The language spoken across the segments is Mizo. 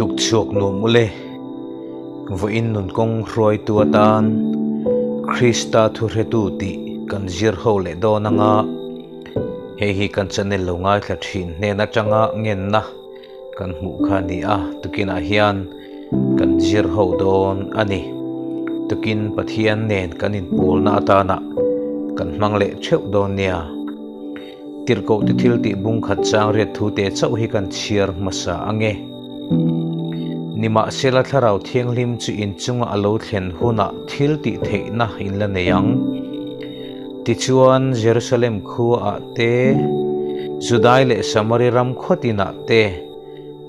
Tukchhuak nuam ule, vawiin nun kawng hruaitu atan Krista thuhretu tih kan zir ho leh dawn anga hei hi kan channel lo ngaithla thin hnen atanga ngenna kan hmuh kha a ni a, tukinah hian kan zir ho dawn a ni. Tukin Pathian nen kan inpawlna atana kan hmang leh theuh dawn nia. Tirhkoh te thil tih bung khat chang riat thu te chauh hi kan chhiar hmasa ang e. Nimahsela Thlarau Thianghlim chu inchunga a lo thlen hunah thil tih theihna in la nei ang. Tichuan Jerusalem khuaah te, Judai leh Samari ram khawtinah te,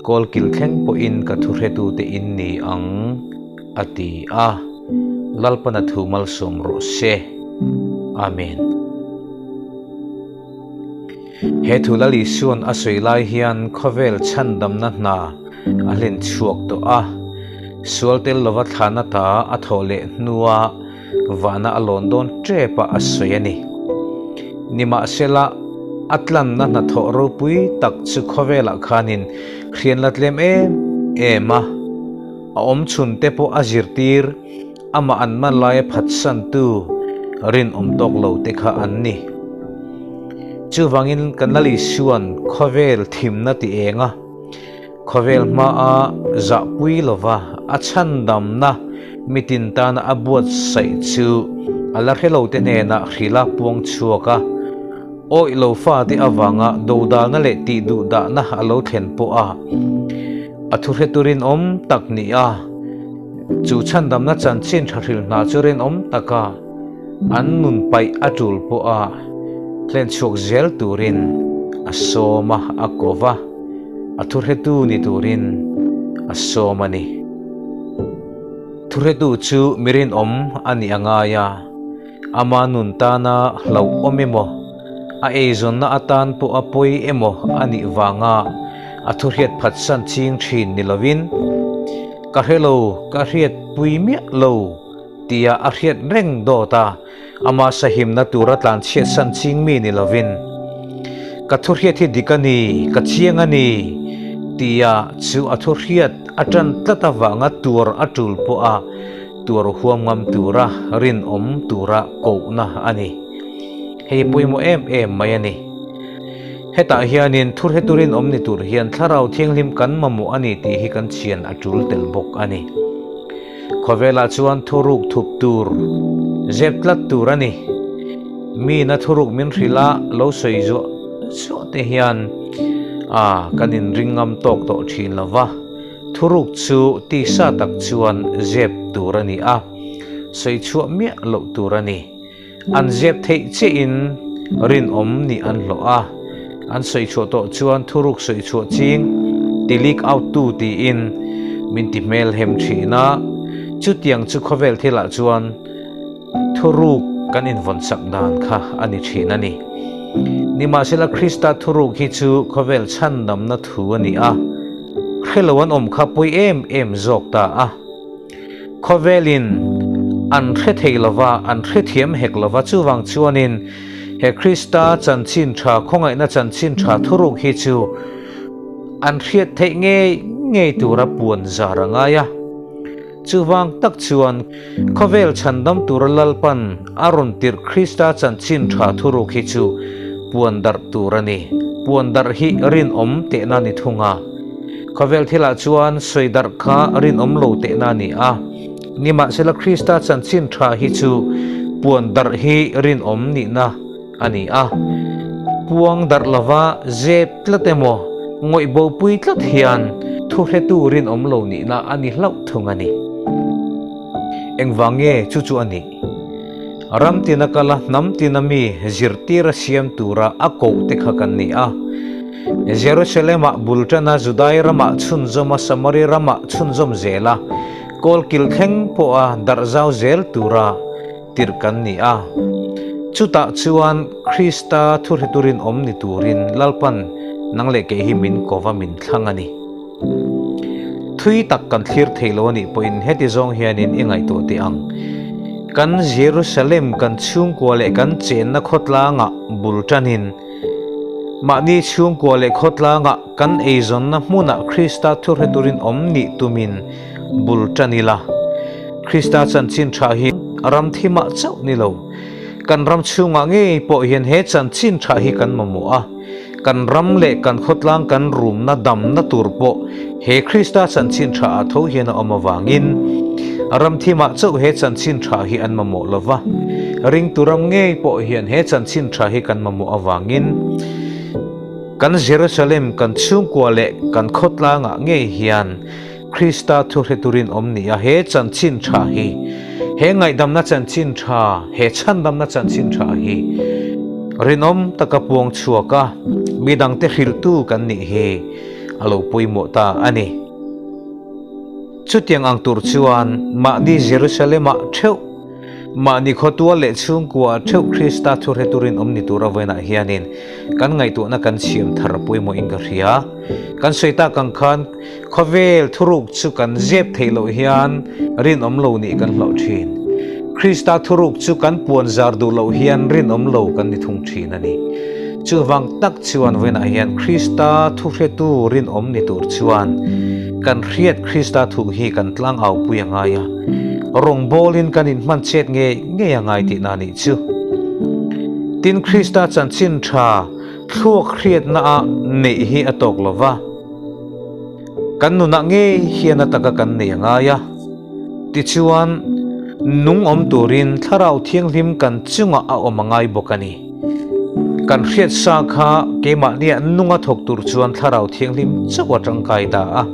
Kawlkil thleng pawhin ka thuhretute in ni ang, a ti a. Lalpana thu malsawm rawh se. Amen. He thu Lal Isua'n a sawi lai hian khawvel chhandamna hna a hlen chhuak tawh a. Sual tel lova thlana ta a thawh leh hnua vana a lawn dawn tep a a sawi a ni. Nimahsela, a tlanna hnathawh ropui tak chu khawvelah khanin hrian la tlem em em a, a awmchhun te pawh a zirtir Amah an man laia phatsantu rinawm tawk lo te kha an ni. Chuvangin kan Lal Isua'n khawvel thimna ti eng a, khawvel hmaa zahpui lova a chhandamna mitin tana a buatsaih chu a la hre lo te hnenah hrila puang chhuak a, awih lo fate avanga dodalna leh tihduhdahna a lo thlen pawh a, a thuhretu rinawm tak ni a. Chu chhandamna chanchin tha hril hna chu rinawm taka an nun paih a tul pawh a hlen chhuak zel turin a sawm a, a ko va, a thuhretu ni turin a sawm a ni. Thuhretu chu mi rinawm a nih a ngai a, ama nun tana hlauhawm emaw, a eizawnna atan pawh a pawi emaw a nih vanga a thuhriat phatsan ching thin ni lovin, Ka hre lo, ka hriat pui miah lo, tia a hriat reng dawt a, ama sahimna tura tlanchhiatsan ching mi ni lovin, Ka thuhriat hi dik a ni, ka chiang a ni, tia chu a thuhriat a tan tlat avanga tuar a tul pawh a tuar huam ngam tura rinawm tura kohna a ni. Hei pawimawh em em mai a ni. Hetah hianin thurhetu rinawm ni tur hian Thlarau Thianghlim kan mamawh a ni tih hi kan chhian a tul tel bawk a ni. Khawvelah chuan thuruk thup tur, zep tlat tur a ni. Mina thuruk min hrilh a lo sawi zuah zuah te hian a kan inring ngam tawk tawh thin lo va, thuruk chu tisa tak chuan zep tur a ni a, sawi chhuah miah loh tur a ni. An zep theih chiahin rinawm nih an hlawh a, an sawi chhuah tawh chuan thuruk sawi chhuah ching ti leak out tu tiin min ti hmel hem thin a, chutiang chu khawvel thilah chuan thuruk kan invawnsak dan kha a ni thin a ni. Nimahsela Krista thuruk hi chu khawvel chhandamna thu a ni a, hrelo an awm kha pawi em em zawk ta a. Khawvelin an hre thei lova, an hrethiam hek lova, chuvang chuanin he Krista chanchin tha, khawngaihna chanchin tha thuruk hi chu an hriat theih ngei ngei tura puan zar a ngai a. Chuvang tak chuan khawvel chhandam tura Lalpan a rawn tirh Krista chanchin tha thuruk hi chu puan darh tur a ni. Puan darh hi rinawm tehna ni thung a. Khawvel thilah chuan sawi darh kha rinawm lo tehna a ni a, nimahsela Krista chanchin tha hi chu puan darh hi rinawm nihna a ni a. Puang darh lova zep tlat emaw ngawih bopui tlat hian thuhretu rinawm lo nihna a ni hlauh thung a ni. Engvang nge chu chu a nih? Ram tina kala hnam tina mi zirtir a siam tura a koh te kha kan ni a. Jerusalem-ah bul tana Judai ramah chhunzawm a Samari ramah chhunzawm zel a, kawlkil thleng pawha darh zau zel tura tirh kan ni a. Chutah chuan Krista thuhretu rinawm ni turin Lalpan nang leh kei hi min kova min thlang a ni. Thui tak kan thlir thei lo a nih pawhin heti zawng hianin i ngaihtuah teh ang. Kan Jerusalem kan chhungkua leh kan chenna khawtlangah bul tanin. Mahni chhungkua leh khawtlangah kan eizawnna hmunah Krista thuhretu rinawm nih tumin bul tan ila. Krista chanchin tha hi ram thimah chauh ni lo, kan ram chhungah ngei pawh hian he chanchin tha hi kan mamawh a. Kan ram leh kan khawtlang kan rumna damna tur pawh he Krista chanchin tha ah tho hian a awm avangin ram thimah chauh he chanchin tha hi an mamawh lo va, ringtu ram ngei pawh hian he chanchin tha hi kan mamawh avangin kan Jerusalem kan chhungkua leh kan khawtlangah ngei hian Krista thuhretu rinawm ni a, he chanchin tha hi, he ngaihdamna chanchin tha, he chhandamna chanchin tha hi rinawm taka puang chhuak a, midangte hrilhtu kan nih hi a lo pawimawh ta a ni. Chutiang ang tur chuan mahni Jerusalem-ah theuh, mahni khawtual leh chhungkua theuh Krista thuhretu rinawm ni tur a vawiinah hianin kan ngaihtuahna kan siam thar pawimawhin ka hria. Kan sawi tak ang khan Khawvel thuruk chu kan zep theih loh hian rinawm lo nih kan hlauh thin. Krista thuruk chu kan puan zar duh loh hian rinawm lo kan ni thung thin a ni. Chuvang tak chuan vawiinah hian Krista thuhretu rinawm ni tur chuan kan hriat Krista thu hi kan tlangaupui a ngai a, rawngbawlin kan inhman chet ngei ngei a ngai tihna a nih chu. Tin, Krista chanchin tha thluak hriatna a neih hi a tawk lo va. Kan nunah ngei hian a taka kan nei a ngai a. Tichuan, nung awm turin Thlarau Thianghlim kan chungah a awm a ngai bawk a ni. Kan hriat sa kha keimahnia nunga thawk tur chuan Thlarau Thianghlim chauh a tangkai ta a.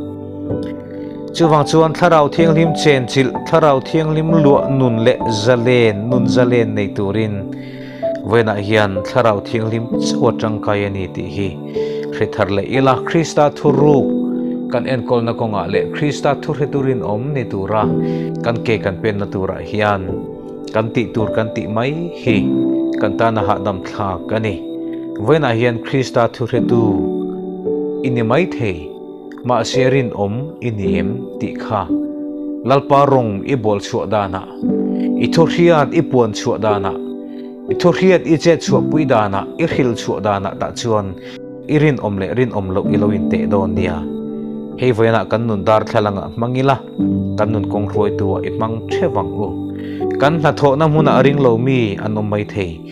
Chuvang chuan Thlarau Thianghlim chenchilh, Thlarau Thianghlim luah nun leh zalen, nun zalen nei turin, Vawiinah hian Thlarau Thianghlim chauh a tangkai a ni tih hi hre thar leh ila, Krista thuruk kan enkawlna kawngah leh Krista thuhretu rinawm ni tura kan ke kan penna turah hian kan tih tur kan tih mai hi kan tana hahdam thlak a ni. Vawiinah hian Krista thuhretu i ni mai thei, mahse rinawm i ni em tih kha Lalpa rawng i bawl chhuah danah, I thuhriat i puan chhuah danah, i thuhriat i chet chhuahpui danah, i hril chhuah danah tah chuan i rinawm leh rinawm loh i lo inteh dawn nia. Hei vawiinah kan nun darthlalangah hmang ila, kan nun kawng hruaitu ah i hmang theuh ang u. Kan hnathawhna hmunah ring lo mi an awm mai thei.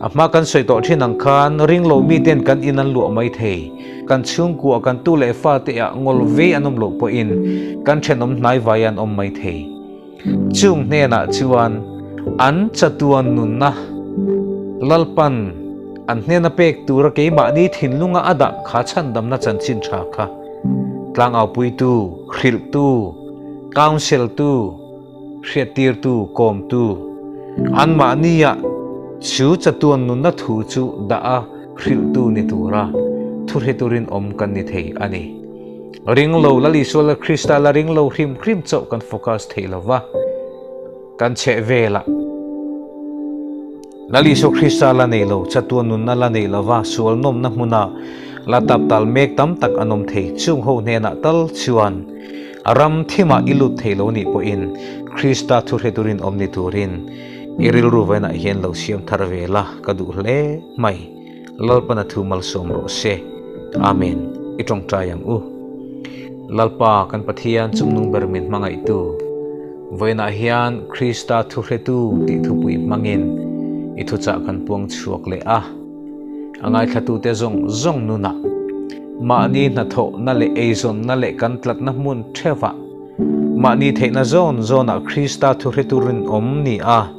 A hma kan sawi tawh thin ang khan ring lo mi ten kan in an luah mai thei. Kan chhungkua kan tu leh fate ah ngawl vei an awm loh pawhin kan thenawm hnaivai an awm mai thei. Chung hnenah chuan an chatuan nunna Lalpan an hnena pek tura keimahni thinlunga a dah kha chhandamna chanchin tha kha tlangaupuitu, hrilhtu, counsel-tu, hriattirtu, kawmtu, anmahnia chu chatuan nunna thu chu dah a hrilhtu ni tura thuhretu rinawm kan ni thei a ni. Ring lo Lal Isua leh Krista la ring lo hrim hrim chauh kan focus thei lo va, kan chheh velah Lal Isua Krista la nei lo, chatuan nunna la nei lo va, sual nawmna hmuna la tap tal mek tam tak an awm thei. Chung ho hnenah tal chuan ram thimah i lut thei lo nih pawhin Krista thuhre turin awm ni turin i rilru vainah hian lo siam thar ve la ka duh hle mai. Lalpana thu malsawm rawh se. Amen. I tawngtai ang u. Lalpa kan Pathian chungnung ber min hmangaihtu, vawiinah hian Krista thuhretu tih thupui hmangin i thuchah kan puang chhuak leh a. A ngaithlatute zawng zawng nunah mahni hnathawhna leh eizawnna leh kan tlatna hmun theuhah mahni theihna zawn zawnah Krista thuhretu rinawm ni a,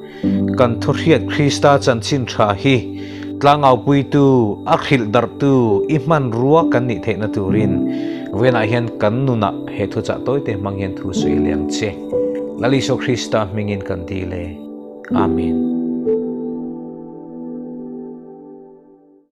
Kan thuhriat Krista chanchin tha hi tlangaupuitu, a hrilh darhtu, i hmanrua kan nih theihna turin vawiinah hian kan nunah he thuchah tawite hmang hian thu sawi leh ang che. Lal Isua Krista hmingin kan dil e. Amen.